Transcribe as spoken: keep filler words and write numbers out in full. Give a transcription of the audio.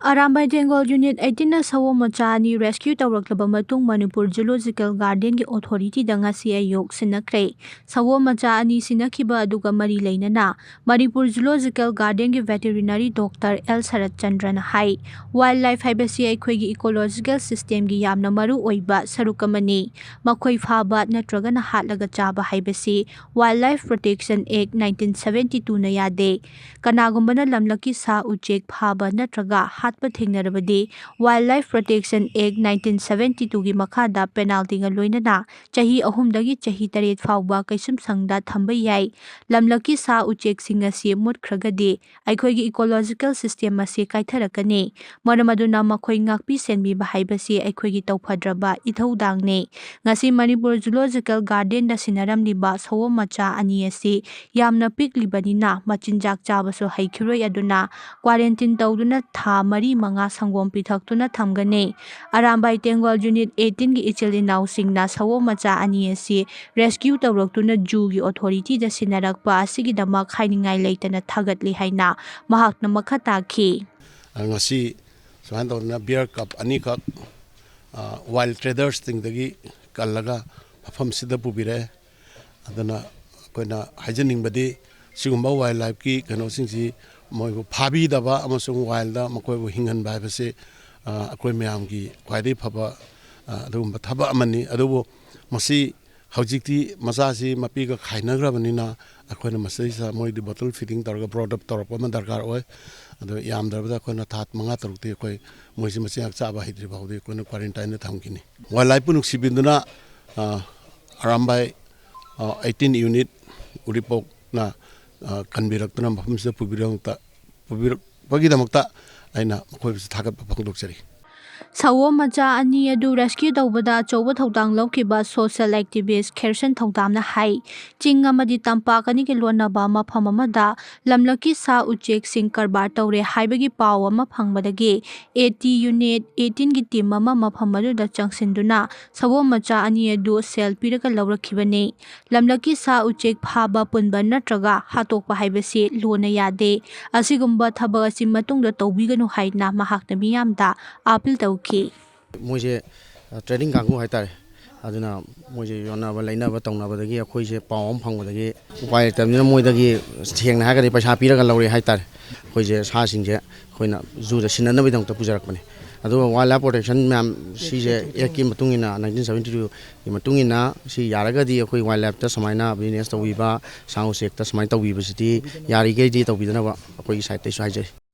Arambai ꯇꯦꯡꯒꯣꯜ unit ꯑꯩꯠꯇꯤꯟꯅ ꯁꯑꯣꯝ ꯃꯆꯥ ꯑꯅꯤ rescue ꯇꯧꯔꯛꯂꯕ ꯃꯇꯨꯡ ꯃꯅꯤꯄꯨꯔ ꯖꯨꯂꯣꯖꯤꯀꯦꯜ ꯒꯥꯔꯗꯦꯟꯒꯤ ꯑꯣꯊꯣꯔꯤꯇꯤꯗ ꯉꯁꯤ ꯑꯌꯨꯛ ꯁꯤꯟꯅꯈ꯭ꯔꯦ꯫ ꯁꯑꯣꯝ ꯃꯆꯥ ꯑꯅꯤ ꯁꯤꯟꯅꯈꯤꯕ ꯑꯗꯨꯒ ꯃꯔꯤ ꯂꯩꯅꯅ Manipur zoological ꯒꯥꯔꯗꯦꯟꯒꯤ veterinary doctor L ꯁꯔꯠ ꯆꯟꯗ꯭ꯔꯅ ꯍꯥꯏ, ꯋꯥꯏꯜꯗ ꯂꯥꯏꯐ ꯍꯥꯏꯕꯁꯤ ꯑꯩꯈꯣꯏꯒꯤ ꯏꯀꯣꯂꯣꯖꯤꯀꯦꯜ ꯁꯤꯁꯇꯦꯝꯒꯤ ꯌꯥꯝꯅ ꯃꯔꯨ ꯑꯣꯏꯕ ꯁꯔꯨꯛ ꯑꯃꯅꯤ꯫ ꯃꯈꯣꯏ ꯐꯥꯕ ꯅꯠꯇ꯭ꯔꯒꯅ ꯍꯥꯠꯂꯒ ꯆꯥꯕ ꯍꯥꯏꯕꯁꯤ ꯋꯥꯏꯜꯗ ꯂꯥꯏꯐ ꯄ꯭ꯔꯣꯇꯦꯛꯁꯟ ꯑꯦꯛ ꯅꯥꯏꯟꯇꯤꯟ ꯁꯚꯦꯟꯇꯤ ꯇꯨꯅ ꯌꯥꯗꯦ꯫ ꯀꯅꯥꯒꯨꯝꯕꯅ ꯂꯝꯂꯛꯀꯤ ꯁꯥ ꯎꯆꯦꯛ ꯐꯥꯕ ꯅꯠꯇ꯭ꯔꯒ ꯍꯥꯠꯄ ꯊꯦꯡꯅꯔꯕꯗꯤ ꯋꯥꯏꯜꯗ ꯂꯥꯏꯐ ꯄ꯭ꯔꯣꯇꯦꯛꯁꯟ ꯑꯦꯛ ꯅꯥꯏꯟꯇꯤꯟ ꯁꯚꯦꯟꯇꯤ ꯇꯨꯒꯤ ꯃꯈꯥꯗ ꯄꯦꯅꯥꯜꯇꯤꯒ ꯂꯣꯏꯅꯅ ꯆꯍꯤ ꯑꯍꯨꯝꯗꯒꯤ ꯆꯍꯤ ꯇꯔꯦꯠ ꯐꯥꯎꯕ ꯀꯩꯁꯨꯝꯁꯪꯗ ꯊꯝꯕ ꯌꯥꯏ꯫ ꯂꯝꯂꯛꯀꯤ ꯁꯥ ꯎꯆꯦꯛꯁꯤꯡ ꯑꯁꯤ ꯃꯨꯠꯈ꯭ꯔꯒꯗꯤ ꯑꯩꯈꯣꯏꯒꯤ ꯏꯀꯣꯂꯣꯖꯤꯀꯦꯜ ꯁꯤꯁꯇꯦꯝ ꯑꯁꯤ ꯀꯥꯏꯊꯔꯛꯀꯅꯤ꯫ ꯃꯔꯝ ꯑꯗꯨꯅ ꯃꯈꯣꯏ ꯉꯥꯛꯄꯤ ꯁꯦꯟꯕꯤꯕ ꯍꯥꯏꯕꯁꯤ ꯑꯩꯈꯣꯏꯒꯤ ꯇꯧꯐꯗ꯭ꯔꯕ ꯏꯊꯧꯗꯥꯡꯅꯤ꯫ ꯉꯁꯤ ꯃꯅꯤꯄꯨꯔ ꯖꯨꯂꯣꯖꯤꯀꯦꯜ ꯒꯥꯔꯗꯦꯟꯗ ꯁꯤꯟꯅꯔꯝꯂꯤꯕ ꯁꯑꯣꯝ ꯃꯆꯥ ꯑꯅꯤ ꯑꯁꯤ ꯌꯥꯝꯅ ꯄꯤꯛꯂꯤꯕꯅꯤꯅ ꯃꯆꯤꯟꯖꯥꯛ ꯆꯥꯕꯁꯨ ꯍꯩꯈꯤꯔꯣꯏ꯫ ꯑꯗꯨꯅ ꯀ꯭ꯋꯥꯔꯦꯟꯇꯤꯟ ꯇꯧꯗꯨꯅ ꯊꯥ ꯃꯔꯤ ꯃꯉꯥ ꯁꯪꯒꯣꯝ ꯄꯤꯊꯛꯇꯨꯅ ꯊꯝꯒꯅꯤ꯫ ꯑꯔꯥꯝꯕꯥꯏ ꯇꯦꯡꯒꯣꯜ ꯌꯨꯅꯤꯠ ꯑꯩꯠꯇꯤꯟꯒꯤ ꯏꯆꯤꯜ ꯏꯅꯥꯎꯁꯤꯡꯅ ꯁꯑꯣꯝ ꯃꯆꯥ ꯑꯅꯤ ꯑꯁꯤ ꯔꯦꯁꯀ꯭ꯌꯨ ꯇꯧꯔꯛꯇꯨꯅ ꯖꯨꯒꯤ ꯑꯣꯊꯣꯔꯤꯇꯤꯗ ꯁꯤꯟꯅꯔꯛꯄ ꯑꯁꯤꯒꯤꯗꯃꯛ ꯍꯥꯏꯅꯤꯡꯉꯥꯏ ꯂꯩꯇꯅ ꯊꯥꯒꯠꯂꯤ ꯍꯥꯏꯅ ꯃꯍꯥꯛꯅ ꯃꯈꯥ ꯇꯥꯈꯤ꯫ ꯉꯁꯤ ꯁꯨꯃꯥꯏꯅ ꯇꯧꯗꯅ ꯕꯤꯌꯔ ꯀꯞ ꯑꯅꯤꯈꯛ, ꯋꯥꯏꯜ ꯇ꯭ꯔꯦꯗꯔꯁꯁꯤꯡꯗꯒꯤ ꯀꯜꯂꯒ ꯃꯐꯝꯁꯤꯗ ꯄꯨꯕꯤꯔꯛꯑꯦ꯫ ꯑꯗꯨꯅ ꯑꯩꯈꯣꯏꯅ ꯍꯥꯏꯖꯅꯤꯡꯕꯗꯤ ꯁꯤꯒꯨꯝꯕ ꯋꯥꯏꯜ ꯂꯥꯏꯐꯀꯤ ꯀꯩꯅꯣꯁꯤꯡꯁꯤ ꯃꯣꯏꯕꯨ ꯐꯥꯕꯤꯗꯕ ꯑꯃꯁꯨꯡ ꯋꯥꯏꯜꯗ ꯃꯈꯣꯏꯕꯨ ꯍꯤꯡꯍꯟꯕ ꯍꯥꯏꯕꯁꯤ, ꯑ, ꯑꯩꯈꯣꯏ ꯃꯌꯥꯝꯒꯤ ꯈ꯭ꯋꯥꯏꯗꯒꯤ ꯐꯕ, ꯑ, ꯑꯗꯨꯒꯨꯝꯕ ꯊꯕꯛ ꯑꯃꯅꯤ꯫ ꯑꯗꯨꯕꯨ ꯃꯁꯤ ꯍꯧꯖꯤꯛꯇꯤ ꯃꯆꯥꯁꯤ ꯃꯄꯤꯒ ꯈꯥꯏꯅꯈ꯭ꯔꯕꯅꯤꯅ ꯑꯩꯈꯣꯏꯅ ꯃꯁꯤꯗꯩꯁꯤꯗ ꯃꯣꯏꯗꯤ ꯕꯣꯇꯜ ꯐꯤꯗꯤꯡ ꯇꯧꯔꯒ ꯕ꯭ꯔꯣꯗ ꯑꯞ ꯇꯧꯔꯛꯄ ꯑꯃ ꯗꯔꯀꯥꯔ ꯑꯣꯏ꯫ ꯑꯗꯣ ꯌꯥꯝꯗ꯭ꯔꯕꯗ ꯑꯩꯈꯣꯏꯅ ꯊꯥ ꯃꯉꯥ ꯇꯔꯨꯛꯇꯤ ꯑꯩꯈꯣꯏ ꯃꯣꯏꯁꯤ ꯃꯆꯤꯟꯖꯥꯛ ꯆꯥꯕ ꯍꯩꯇ꯭ꯔꯤ ꯐꯥꯎꯗꯤ ꯑꯩꯈꯣꯏꯅ ꯀ꯭ꯋꯥꯔꯦꯟꯇꯥꯏꯟꯗ ꯊꯝꯈꯤꯅꯤ꯫ ꯋꯥꯏꯜ ꯂꯥꯏꯐꯄꯨ ꯅꯨꯡꯁꯤꯕꯤꯗꯨꯅ, ꯑ, ꯑꯔꯥꯝꯕꯥꯏ, ꯑ, ꯑꯩꯠꯇꯤꯟ ꯌꯨꯅꯤꯠ ꯎꯔꯤꯄꯣꯛꯅ, ꯑ, ꯀꯟꯕꯤꯔꯛꯇꯨꯅ ꯃꯐꯝꯁꯤꯗ ꯄꯨꯕꯤꯔꯛꯇ-, ꯄꯨꯕꯤꯔꯛꯄꯒꯤꯗꯃꯛꯇ ꯑꯩꯅ ꯃꯈꯣꯏꯕꯨꯁꯨ ꯊꯥꯒꯠꯄ ꯐꯣꯡꯗꯣꯛꯆꯔꯤ꯫ ꯁꯑꯣꯝ ꯃꯆꯥ ꯑꯅꯤ ꯑꯗꯨ ꯔꯦꯁꯀ꯭ꯌꯨ ꯇꯧꯕꯗ ꯑꯆꯧꯕ ꯊꯧꯗꯥꯡ ꯂꯧꯈꯤꯕ ꯁꯣꯁꯤꯌꯦꯜ ꯑꯦꯛꯇꯤꯚꯤꯁ꯭ꯠ ꯈꯦꯔꯁꯟ ꯊꯧꯗꯥꯝꯅ ꯍꯥꯏ, ꯆꯤꯡ ꯑꯃꯗꯤ ꯇꯝꯄꯥꯛ ꯑꯅꯤꯒꯤ ꯂꯣꯟꯅꯕ ꯃꯐꯝ ꯑꯃꯗ ꯂꯝꯂꯛꯀꯤ ꯁꯥ ꯎꯆꯦꯛꯁꯤꯡ ꯀꯔꯕꯥꯔ ꯇꯧꯔꯦ ꯍꯥꯏꯕꯒꯤ ꯄꯥꯎ ꯑꯃ ꯐꯪꯕꯗꯒꯤ ꯑꯦ ꯇꯤ ꯌꯨꯅꯤꯠ ꯑꯩꯠꯇꯤꯟꯒꯤ ꯇꯤꯝ ꯑꯃ ꯃꯐꯝ ꯑꯗꯨꯗ ꯆꯪꯁꯤꯟꯗꯨꯅ ꯁꯑꯣꯝ ꯃꯆꯥ ꯑꯅꯤ ꯑꯗꯨ ꯁꯦꯜ ꯄꯤꯔꯒ ꯂꯧꯔꯛꯈꯤꯕꯅꯤ꯫ ꯂꯝꯂꯛꯀꯤ ꯁꯥ ꯎꯆꯦꯛ ꯐꯥꯕ, ꯄꯨꯟꯕ ꯅꯠꯇ꯭ꯔꯒ ꯍꯥꯠꯇꯣꯛꯄ ꯍꯥꯏꯕꯁꯤ ꯂꯨꯅ ꯌꯥꯗꯦ꯫ ꯑꯁꯤꯒꯨꯝꯕ ꯊꯕꯛ ꯑꯁꯤ ꯃꯇꯨꯡꯗ ꯇꯧꯕꯤꯒꯅꯨ ꯍꯥꯏꯅ ꯃꯍꯥꯛꯅ ꯃꯤꯌꯥꯝꯗ ꯑꯥꯄꯤꯜ ꯇꯧꯈꯤ꯫ ꯃꯣꯏꯁꯦ ꯇ꯭ꯔꯦꯗꯤꯡ ꯀꯥꯡꯕꯨ ꯍꯥꯏꯇꯥꯔꯦ꯫ ꯑꯗꯨꯅ ꯃꯣꯏꯁꯦ ꯌꯣꯟꯅꯕ ꯂꯩꯅꯕ ꯇꯧꯅꯕꯗꯒꯤ ꯑꯩꯈꯣꯏꯁꯦ ꯄꯥꯎ ꯑꯃ ꯐꯪꯕꯗꯒꯤ ꯎꯄꯥꯏ ꯂꯩꯇꯕꯅꯤꯅ ꯃꯣꯏꯗꯒꯤ, ꯁꯦꯡꯅ ꯍꯥꯏꯔꯒꯗꯤ, ꯄꯩꯁꯥ ꯄꯤꯔꯒ ꯂꯧꯔꯦ ꯍꯥꯏꯇꯥꯔꯦ꯫ ꯑꯩꯈꯣꯏꯁꯦ ꯁꯥꯁꯤꯡꯁꯦ ꯑꯩꯈꯣꯏꯅ ꯖꯨꯗ ꯁꯤꯟꯅꯅꯕꯒꯤꯗꯃꯛꯇ ꯄꯨꯖꯔꯛꯄꯅꯦ꯫ ꯑꯗꯨꯒ ꯋꯥꯏꯜ ꯂꯥꯏꯐ ꯄ꯭ꯔꯣꯇꯦꯛꯁꯟ ꯃꯌꯥꯝ ꯁꯤꯁꯦ ꯑꯦꯛꯀꯤ ꯃꯇꯨꯡ ꯏꯟꯅ, ꯅꯥꯏꯟꯇꯤꯟ ꯁꯕꯦꯟꯇꯤ ꯇꯨꯒꯤ ꯃꯇꯨꯡ ꯏꯟꯅ, ꯁꯤ ꯌꯥꯔꯒꯗꯤ ꯑꯩꯈꯣꯏ ꯋꯥꯏꯜ ꯂꯥꯏꯐꯇ ꯁꯨꯃꯥꯏꯅ ꯕꯤꯖꯤꯅꯦꯁ ꯇꯧꯕꯤꯕ, ꯁꯥ ꯎꯆꯦꯛꯇ ꯁꯨꯃꯥꯏꯅ ꯇꯧꯕꯤꯕꯁꯤꯗꯤ ꯌꯥꯔꯤꯈꯩꯗꯤ ꯇꯧꯕꯤꯗꯅꯕ ꯑꯩꯈꯣꯏꯒꯤ ꯁꯥꯏꯠꯇꯩꯁꯨ ꯍꯥꯏꯖꯔꯤ꯫